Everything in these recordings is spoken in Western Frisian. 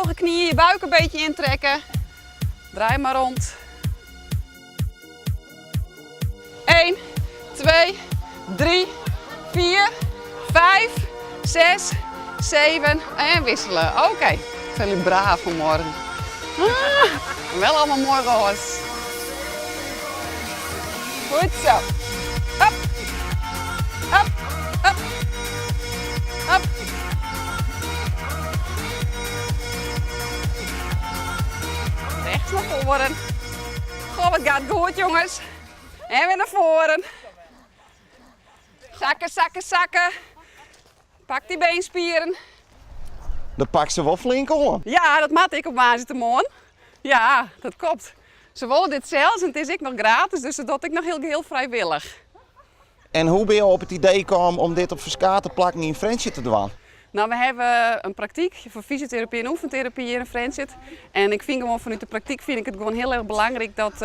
Gebogen knieën, je buik een beetje intrekken. Draai maar rond. 1, 2, 3, 4, 5, 6, 7 en wisselen. Oké, okay. zijn jullie braaf vanmorgen. Ah, wel allemaal mooi roze. Goed zo. Hup. Hup. Hup. Hup. Rechts naar voren. Goh, wat gaat goed, jongens. En weer naar voren. Zakken, zakken, zakken. Pak die beenspieren. Dan pak se wol flink oan. Ja, dat moat ik op woansdeitemoarn. Ja, dat klopt. Se wolle dit sels en it is ek noch gratis, dus dat doch ik noch hiel geheel frijwillich. En hoe binne jo op it idee kaam om dit op ferskate plakken yn Frjentsjer te dwaan? Nou, we hawwe in praktyk foar fysioterapy en oefenterapy hjir yn Frjentsjer. En ik fyn gewoan fanút de praktyk fyn ik it gewoan hiel erch belangryk dat,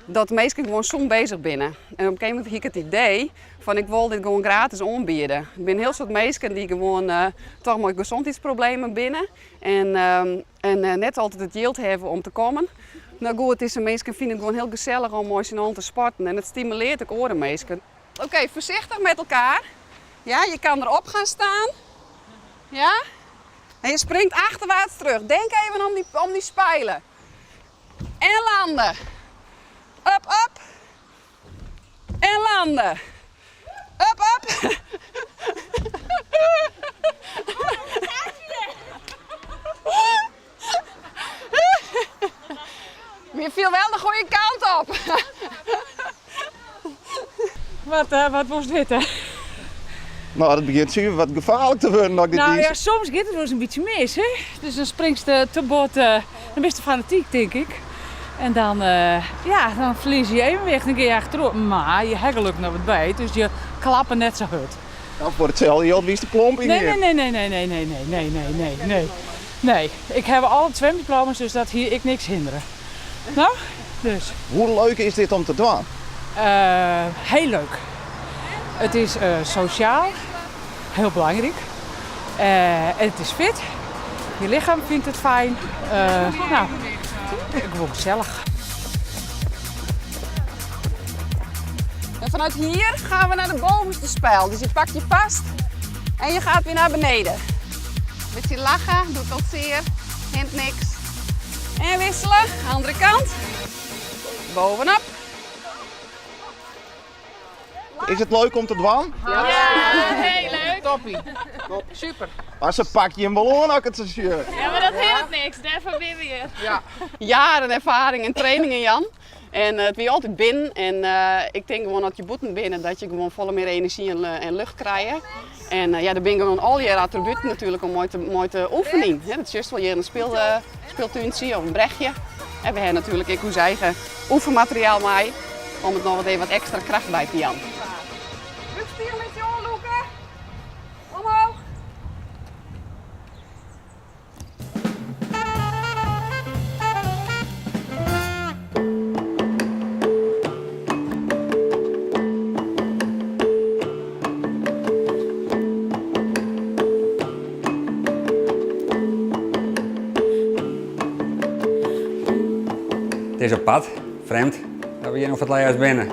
dat minsken gewoan sûn beuzich binne. En op in gegeven momint hie ik it idee fan ik wol dit gewoan gratis oanbiede. Der binne in hiel soad minsken dy't gewoan toch mei gezondheidsproblemen binne en, en net altyd it jild hawwe om te kommen. No goed, dizze minsken fine it gewoan hiel gesellich om mei syn allen te sporten en it stimuleart ek oare minsken. Oké, voorzichtig met elkaar. Ja, je kan erop gaan staan. Ja? En je springt achterwaarts terug. Denk even om die, om die spijlen. En landen. Up, up. En landen. Up, up. Je viel wel de goede kant op. Wat, uh, wat wolst witte? No, dat begjint suver wat gefaarlik te wurden. Dit no ja, soms giet it wolris in bytsje mis, hè? Dus dan springst te bot, uh, dan bist te fanatyk, tink ik. En dan, uh, ja, dan ferlies je evenwicht en gean je achterop. Mar je ha gelokkich noch wat by, dus je klappe net sa hurd. No, foar itselde jild wiest de plomp yn. Nee, nee, nee, nee, nee, nee, nee, nee, nee, nee, nee. Nee, ik ha alle swimdiploma's, dus dat hie ek niks hindere. No, dus. Hoe leuk is dit om te dwaan? Uh, hiel leuk. It is uh, sosjaal, hiel belangryk. Uh, en it is fit. Je lichem fynt it fijn. Uh, no, gewoan gesellich. En vanuit hier gaan we naar de bovenste spijl. Dus je pakt je vast en je gaat weer naar beneden. Beetje lachen, doet al sear, hint niks. En wisselen, andere kant. Bovenop. Is it leuk om te dwaan? Ja, hiel leuk. Toppie. Super. Mar se pakt jim wol oan as ik it sa sjoch. Ja, mar dat hinderet niks. Dêrfoar binne we hjir. Ja. Jaren erfaring en trainingen, Jan. En it wie altyd binnen en ik tink gewoan as je bûten binne dat je gewoan folle mear enerzjy en lucht krije. En ja, der binne gewoan allegear attributen natuerlik om mei te, mei te oefenjen. Dat sjochst wol hjir in speel, speeltúntsje of in brechje. En we hawwe natuerlik ek ús eigen oefenmateriaal mei om it noch wat even wat ekstra kracht by te jaan. Búkspier in bytsje oanlûke. Omhoog. It is apart, frjemd, dat we hjir no foar it lêst binne.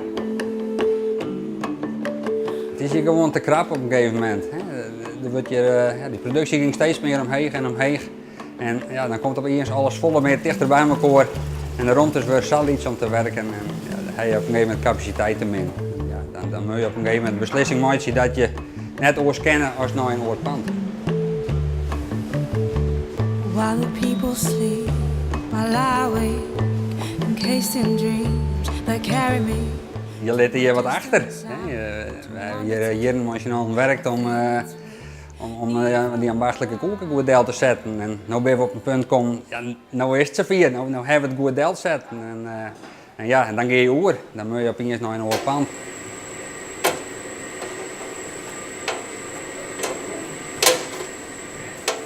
It is hjir gewoan te krap op in gegeven momint. Der wurdt hjir, ja, dy produksje gyng steeds mear omheech en omheech. En ja, dan komt opiens alles folle mear tichter by mekoar. En de romtes wurde sa lyts om te werken. En ja, dan ha je op in gegeven momint kapasiteit te min. Ja, dan, dan moatte je op in gegeven momint beslissing meitsje dat je net oars kinne as nei in oar pand. While the people sleep, I lie awake, encased in dreams that carry me. Je litte hjir wat achter. We hawwe hjir jierren mei syn allen werkt om, om, om dy ambachtlike koeke goed del te setten. En no binne we op in punt kommen, ja, no is it safier, no, no hawwe we it goed delsetten. En, en ja, en dan gean je oer. Dan moatte je opiens nei in oar pand.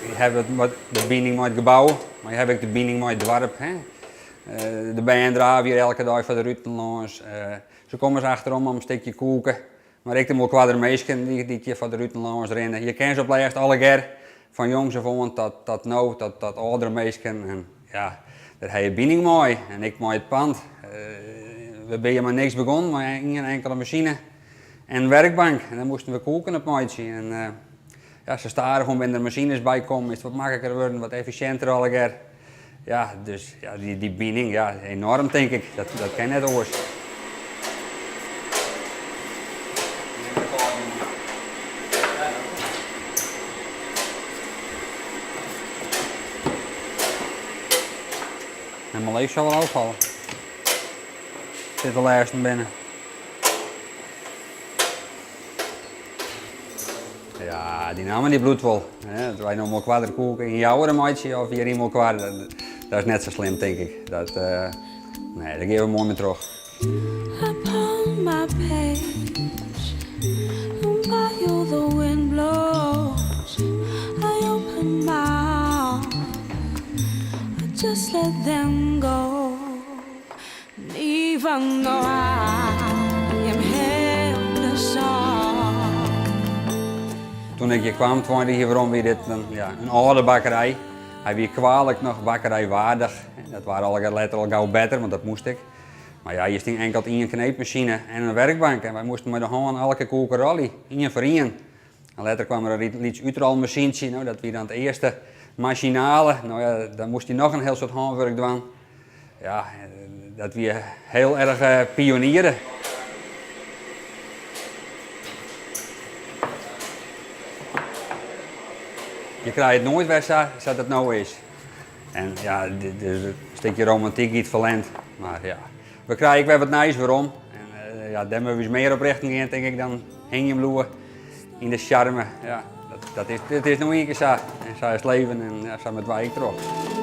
Je hawwe de bining mei it gebou, mar je hawwe ek de bining mei it doarp. Hè. De bern drave hjir elke dei foar de ruten lâns. Se komme se achterom om in stikje koeke. Mar ek de Molkwarder minsken dy't hjir foar de ruten lâns rinne. Je kenne se op lêst allegear. Fan jongs af oan tot, tot no, tot, tot âldere minsken. En ja, dêr ha je bining mei. En ek mei it pand. We binne hjir mei niks begûn, mei ien inkelde masine en in werkbank. En dêr moasten we koeken op meitsje. En ja, sa stadichoan binne der masines by kommen, is it wat makliker wurden, wat effisjinter allegear. Ja, dus ja, dy, dy bining, ja, enorm tink ik. Dat, dat kin net oars. En mijn leeg zal wel afvallen. Zit de lêsten binnen. Ja, dy namme dy bliuwt wol. Dat wy no Molkwarder koeken yn Joure meitsje of hjir yn Molkwar, dat is net sa slim tink ik. Dat, nee, dêr gean we moai mei troch. Upon my page, and while the wind blows, I open my heart, I just let them go. And even though I am helpless Toen ik hjir kwam, 20 jier werom, wie dit in, ja, in âlde bakkerij. Hy wie kwalik noch bakkerijwaardich. Dat waard allegear letter al gau better, want dat moast ek. Mar ja, hjir stie inkeld ien kneepmasine en in werkbank en wy moasten mei de hân elke koeke rôlje, ien foar ien. En letter kwam der in lyts útrolmasyntsje, no, dat wie dan it earste masinale. No ja, dan moast je noch in hiel soad hânwurk dwaan. Ja, dat wie hiel erch pioniere. Je krije it noait wer sa sa't it no is. En ja, dus in stikje romantyk giet ferlern. Mar ja, we krije ek wer wat nijs werom. En ja, dêr moatte we ús mear op richten gean, tink ik, dan hingjen bliuwe yn de sjarme. Ja, dat is, it is no ien kear sa. En sa is it leven en ja, sa moatte wy ek troch.